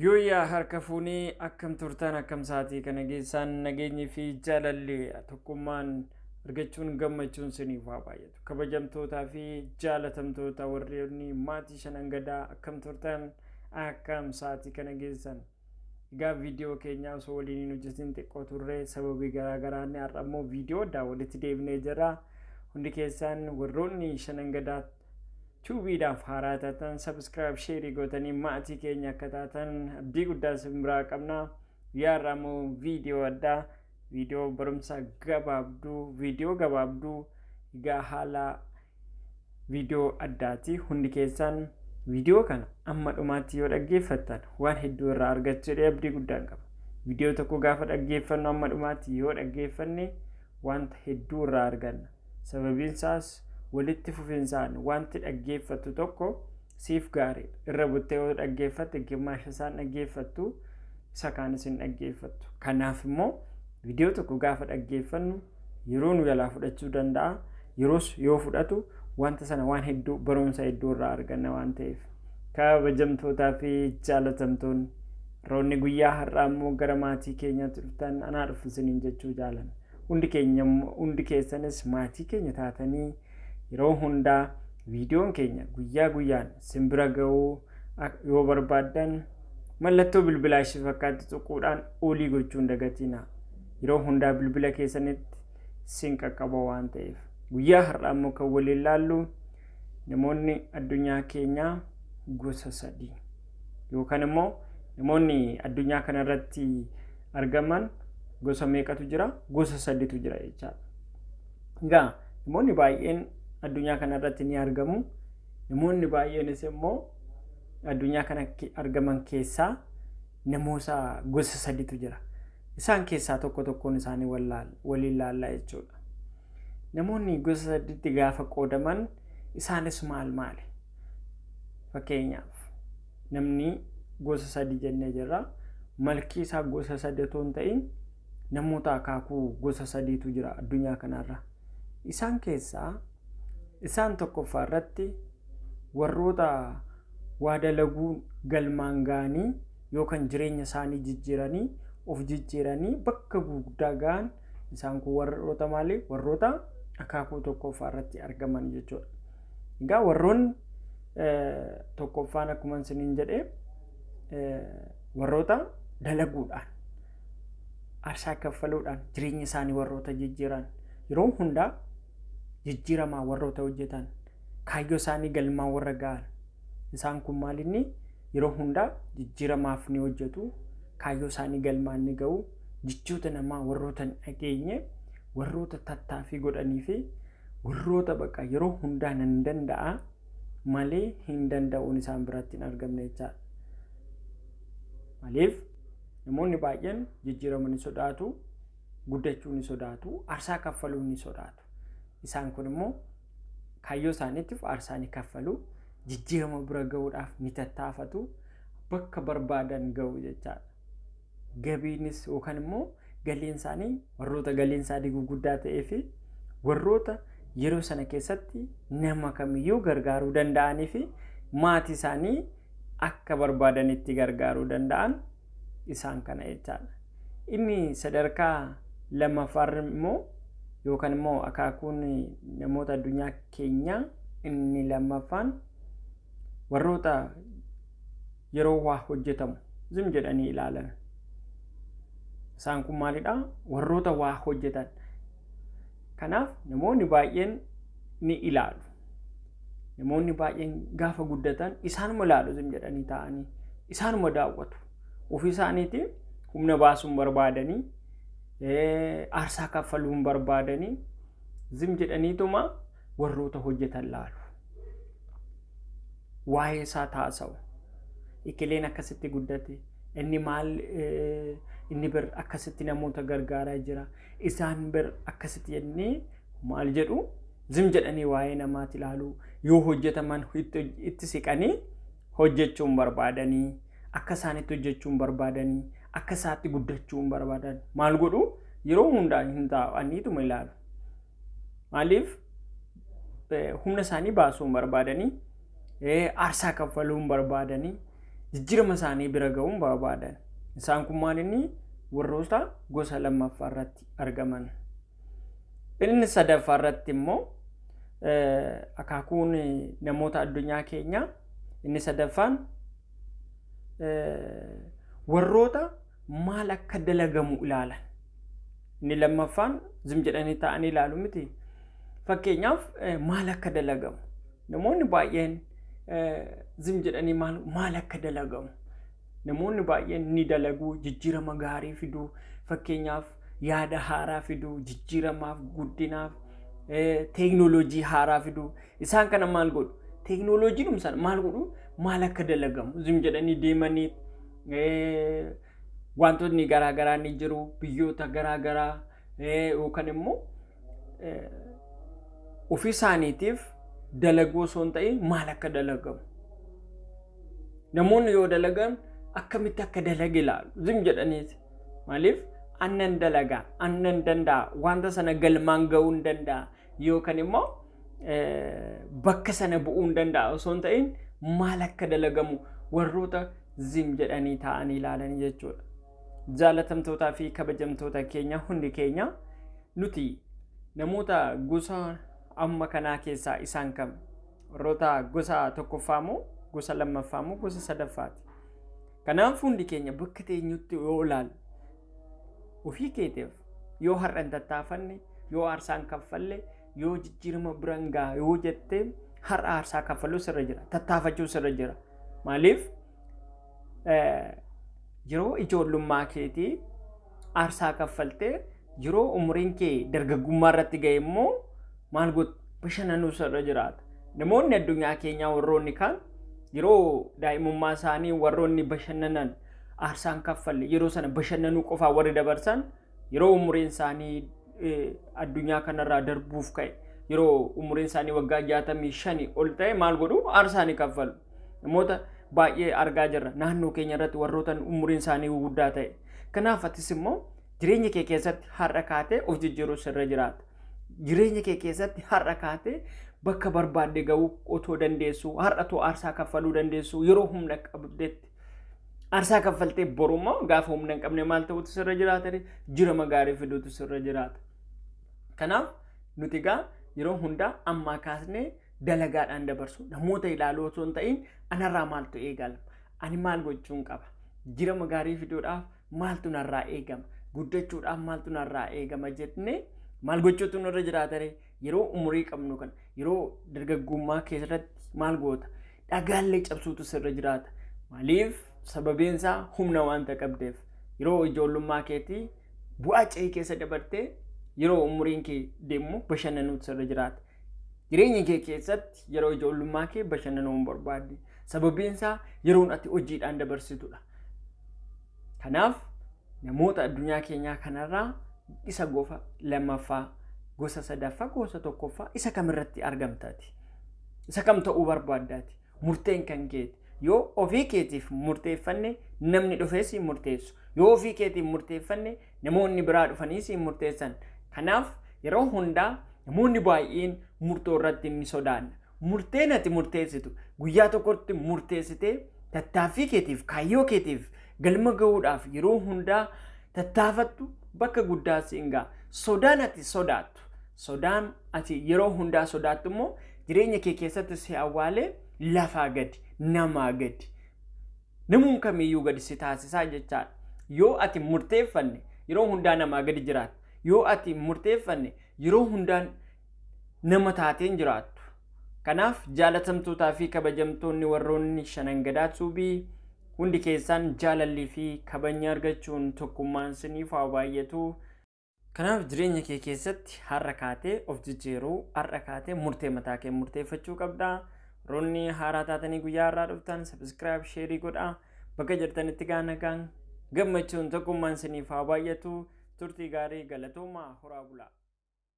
Yooyyaa harka fuunee, akkam turtan? Akkam sa'aatii kana geessaan? Nageenyi fi jaalalli tokkummaan argachuun gammachuun siniif haa baay'atu. Kabajamtootaa fi jaalatamtoota warreen maatii Shanan Gadaa, akkam turtan? Akkam sa'aatii kana geessan? Egaa viidiyoo keenya osoo waliin hin hojjetin xiqqoo turre. Sababii garaa garaan har'a immoo viidiyoo addaa walitti deebinee jirra. Hundi keessan warroonni Shanan Gadaa Tube-iidhaaf haaraa taatan subscribe, share gootanii maatii keenya akka taatan abdii guddaa isin biraa qabna. Guyyaa har'aa immoo viidiyoo addaa, viidiyoo barumsa gabaabduu, viidiyoo gabaabduu, egaa haala viidiyoo addaati. Hundi keessan viidiyoo kana amma dhumaatti yoo dhaggeeffattan waan hedduu irraa argachuu abdii guddaan qaba. Viidiyoo tokko gaafa dhaggeeffannu amma dhumaatti yoo dhaggeeffanne wanta hedduu irraa arganna. Sababiin isaas walitti fufinsaan wanti dhaggeeffattu tokko siif gaariidha. Irra buttee yoo dhaggeeffatte gimmaasha isaan dhaggeeffattu, isa kaanis hin dhaggeeffattu. Kanaaf immoo viidiyoo tokko gaafa dhaggeeffannu yeroo nu jalaa fudhachuu danda'a. Yeroos yoo fudhatu wanta sana waan hedduu, barumsa hedduu irraa arganna waan ta'eef. Kabajamtootaa fi jaalatamtoonni roonni guyyaa har'aa immoo gara maatii keenyaatti dhuftan, anaa dhufu isiniin jechuu jaalanna. Hundi keenya, hundi keessanis maatii keenya taatanii yeroo hundaa viidiyoon keenya guyyaa guyyaan simbira ga'uu yoo barbaaddan mallattoo bilbilaa ishee fakkaatti tuquudhaan olii gochuun dagatina. Yeroo hundaa bilbila keessanitti sin qaqqaba waan ta'eef. Guyyaa har'aa immoo kan waliin laallu namoonni addunyaa keenyaa gosa sadii yookaan immoo namoonni addunyaa kanarratti argaman gosa meeqatu jira? Gosa saditu jira jechaadha. Egaa namoonni baay'een addunyaa kanarratti ni argamu. Namoonni baay'eenis immoo addunyaa kana argaman keessaa namoota gosa saditu jira. Isaan keessaa tokko tokkoon isaanii waliin laallaa jechuudha. Namoonni gosa sadiitti gaafa qoodaman isaanis maal maali? Fakkeenyaaf namni gosa sadi jennee jirra. Malkii isaa gosa sadi otoo hin ta'in namoota akaakuu gosa sadiitu jira addunyaa kanarra. Isaan keessaa isaan tokkoffaa irratti warroota waa dalaguun galmaan ga'anii yookaan jireenya isaanii jijjiiranii, of jijjiiranii bakka gurguddaa ga'an, isaan kun warroota maali? Warroota akaakuu tokkoffaa irratti argaman jechuudha. Egaa warroonni tokkoffaan akkuma isiniin jedhee warroota dalaguudhaan, aarsaa kaffaluudhaan jireenya isaanii warroota jijjiiran, yeroo hundaa jijjiiramaa warroota hojjetan, kaayyoo isaanii galmaan warra ga'an, isaan kun maalinni yeroo hundaa jijjiiramaaf ni hojjetu, kaayyoo isaanii galmaan ni ga'u, jechoota namaa warroota hin dhageenye, warroota tattaaffii godhanii fi warroota bakka yeroo hundaa nan danda'a malee hin danda'uun isaan biratti hin argamne jechaadha. Maaliif? Namoonni baay'een jijjiirama ni sodaatu, guddachuu ni sodaatu, aarsaa kaffaluu ni sodaatu. Isaan kun immoo kaayyoo isaaniitiif aarsaa ni kaffalu, jijjiirama bira ga'uudhaaf ni tattaafatu, bakka barbaadan ga'u jechaadha. Gabiinis yookaan immoo galiin isaanii warroota galiin isaanii gurguddaa ta'ee fi warroota yeroo sana keessatti nama kamiyyuu gargaaruu danda'anii fi maatii isaanii akka barbaadanitti gargaaruu danda'an isaan kana jechaadha. Inni sadarkaa lammaffaan immoo yookaan immoo akaakuun namoota addunyaa keenyaa inni lammaffaan warroota yeroo waa hojjetamu zim jedhanii ilaalan. Isaan kun maalidhaa? Warroota waa hojjetan. Kanaaf namoonni baay'een ni ilaalu. Namoonni baay'een gaafa guddatan isaanuma ilaalu, zim jedhanii taa'anii isaanuma daawwatu. Ofii isaaniitiin humna baasuun barbaadanii, aarsaa kaffaluun barbaadanii, zim jedhaniituma warroota hojjetan laalu. Waa'ee isaa taasa'u. Ikileen akkasitti guddate. Inni maal, inni bir akkasitti namoota gargaaraa jira. Isaan bir akkasitti jennee maal jedhu, zim jedhanii waa'ee namaati ilaalu. Yoo hojjetaman itti siqanii hojjechuun barbaadanii, akka isaanitti hojjechuun barbaadanii, akka isaatti guddachuun barbaadan, maal godhu? Yeroo hundaa hin taa'aniituma ilaalu. Maaliif? Humna isaanii baasuun barbaadanii, aarsaa kaffaluun barbaadanii, Jijjiirama isaanii bira ga'uun barbaadan. Isaan kun maal inni warroota gosa lammaffaa irratti argaman. Inni sadaffaa irratti immoo akaakuun namoota addunyaa keenyaa inni sadaffaan warroota maal akka dalagamu ilaalan. Inni lammaffaan zim jedhanii taa'anii ilaalu miti. Fakkeenyaaf maal akka dalagamu. Namoonni baay'een zim jedhanii maal akka dalagamu. Namoonni baay'een ni dalaguu, jijjiirama gaarii fiduu, fakkeenyaaf yaada haaraa fiduu, jijjiiramaaf, guddinaaf, teeknooloojii haaraa fiduu. Isaan kana maal godhu? Teeknooloojiin sana maal godhu? Maal akka dalagamu zim jedhanii deemanii wantoonni garaagaraa ni jiru, biyyoota garaagaraa yookaan immoo ofii isaaniitiif dalaguu osoo hin ta'in maal akka dalagamu. Namoonni yoo dalagan akkamitti akka dalage ilaalu zim jedhaniiti. Maaliif annan dalagaa, annan danda'a, wanta sana galmaan ga'uu hin danda'a yookaan immoo bakka sana bu'uu hin danda'a osoo hin ta'in maal akka dalagamu warroota zim jedhanii taa'anii ilaalan jechuudha. Jaalatamtootaa fi kabajamtoota keenya hundi keenya nuti namoota gosa amma kanaa keessaa isaan kam? Warroota gosa tokkoffaa moo gosa lammaffaa moo gosa sadaffaati? Kanaaf hundi keenya bakka teenyutti yoo ilaalu ofii keetiif yoo har'a hin tattaafanne, yoo aarsaa hin kaffalle, yoo jijjiirama biraan ga'a yoo jette har'a aarsaa kaffaluu sirra jira, tattaafachuu sirra jira. Maaliif yeroo ijoollummaa keetii aarsaa kaffaltee yeroo umriin kee dargaggummaa irratti ga'e immoo maal gootu bashannanuu sirra jiraata. Namoonni addunyaa keenyaa warroonni kaan yeroo daa'imummaa isaanii warroonni bashannanan aarsaan kaffalle yeroo sana bashannanuu qofaa warri dabarsan yeroo umriin isaanii addunyaa kanarraa darbuuf ka'e yeroo umriin isaanii waggaa 65 ol ta'e maal godhu aarsaa ni kaffalu. Namoota baay'ee argaa jirra naannoo keenya irratti warroota umriin isaanii guguddaa ta'e. Kanaaf atis immoo jireenya kee keessatti har'a kaatee of jijjiiruu sirra jiraata. Jireenya kee keessatti har'a kaatee bakka barbaadde ga'uu otoo dandeessu, har'a otoo aarsaa kaffaluu dandeessu, yeroo humna qabdetti aarsaa kaffaltee borummoo gaafa humna hin qabne maal ta'utu sirra jiraata? Jirama gaarii fiduutu sirra jiraata. Kanaaf nuti egaa yeroo hundaa ammaa kaasnee dalagaadhaan dabarsu namoota ilaaluu otoo hin ta'in anarraa maaltu eegala? Ani maal gochuun qaba? Jirama gaarii fiduudhaaf maaltu narraa eegama? Guddachuudhaaf maaltu narraa eegama jennee maal gochuutu nurra jiraata ree? Yeroo umurii qabnu kana yeroo dargaggummaa keessatti maal goota? Dhagaallee cabsuutu sirra jiraata. Maaliif? Sababiin isaa humna waanta qabdeef. Yeroo ijoollummaa keetii bu'aa ce'ii keessa dabartee yeroo umuriin kee deemu bashannanuutu sirra jiraata. Jireenya kee keessatti yeroo ijoollummaa kee bashannanuu hin barbaadde. Sababiin isaa yeroon ati hojiidhaan dabarsitudha. Kanaaf namoota addunyaa keenyaa kanarraa isa gosa lammaffaa, gosa sadaffaa, gosa tokkoffaa isa kamirratti argamtaati? Isa kam ta'uu barbaaddaati? Murteen kan keeti. Yoo ofii keetiif murteeffanne namni dhufee siin murteessu. Yoo ofii keetiif murteeffanne namoonni biraa dhufanii siin murteessan. Kanaaf yeroo hundaa namoonni baay'een murtoo irratti ni sodaanna. Murteen ati murteessitu guyyaa tokkotti murteessitee tattaaffii keetiif kaayyoo keetiif galma ga'uudhaaf yeroo hundaa tattaafattu bakka guddaa siin ga'a. Sodaan ati sodaattu, sodaan ati yeroo hundaa sodaattu immoo jireenya kee keessatti si awwaalee lafaa gadi, namaa gadi, namuun kamiyyuu gadi si taasisaa jechaadha. Yoo ati murteeffanne yeroo hundaa namaa gadi jiraatta. Yoo ati murteeffanne yeroo hundaan nama taateen jiraattu. Kanaaf jaalatamtootaa fi kabajamtoonni warroonni shanan gadaa tuubii hundi keessaan jaalallii fi kabajni argachuun tokkummaan siniif haa baay'atu. Kanaaf jireenya kee keessatti har'a kaatee of jijjiiruu, har'a kaatee murtee mataa kee murteeffachuu qabda. Warroonni haaraa taatanii guyyaa har'aa dhuftan subscribe, share godhaa. Bakka jirtanitti gaa nagaan gammachuun tokkummaan siniif haa baay'atu. Turtii gaarii galatoomaa horaa bulaa.